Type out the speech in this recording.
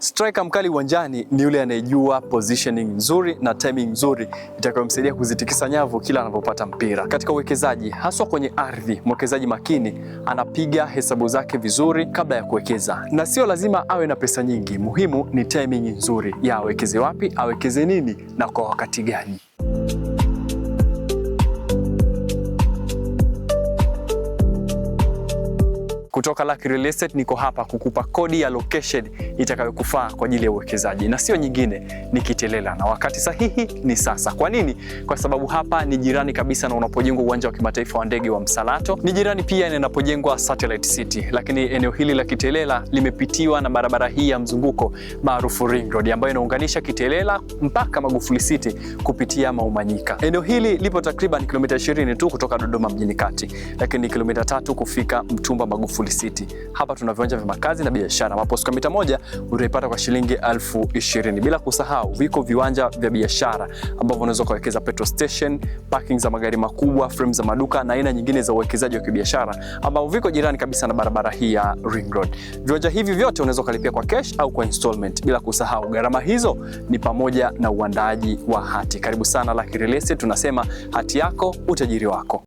Striker mkali uwanjani ni yule anayejua positioning nzuri na timing nzuri itakayomsaidia kuzitikisa nyavu kila anapopata mpira. Katika uwekezaji, haswa kwenye ardhi, mwekezaji makini anapiga hesabu zake vizuri kabla ya kuwekeza, na sio lazima awe na pesa nyingi. Muhimu ni timing nzuri ya awekeze wapi, awekeze nini na kwa wakati gani. Kutoka Lucky Real Estate niko hapa kukupa kodi ya location itakayokufaa kwa ajili ya uwekezaji na sio nyingine, ni Kitelela, na wakati sahihi ni sasa. Kwa nini? Kwa sababu hapa ni jirani kabisa na unapojengwa uwanja wa kimataifa wa ndege wa Msalato, ni jirani pia na inapojengwa Satellite City. Lakini eneo hili la Kitelela limepitiwa na barabara hii ya mzunguko maarufu Ring Road ambayo inaunganisha Kitelela mpaka Magufuli City kupitia Maumanyika. Eneo hili lipo takriban kilomita 20 tu kutoka Dodoma mjini kati, lakini kilomita 3 kufika Mtumba Magufuli City. Hapa tuna viwanja vya makazi na biashara ambapo square mita moja utaipata kwa shilingi 20,000. Bila kusahau viko viwanja vya biashara ambavyo unaweza kuwekeza petrol station, parking za magari makubwa, frame za maduka na aina nyingine za uwekezaji wa kibiashara ambavyo viko jirani kabisa na barabara hii ya Ring Road. Viwanja hivi vyote unaweza kulipia kwa cash au kwa installment. Bila kusahau gharama hizo ni pamoja na uandaaji wa hati. Karibu sana Lucky Real Estate, tunasema hati yako utajiri wako.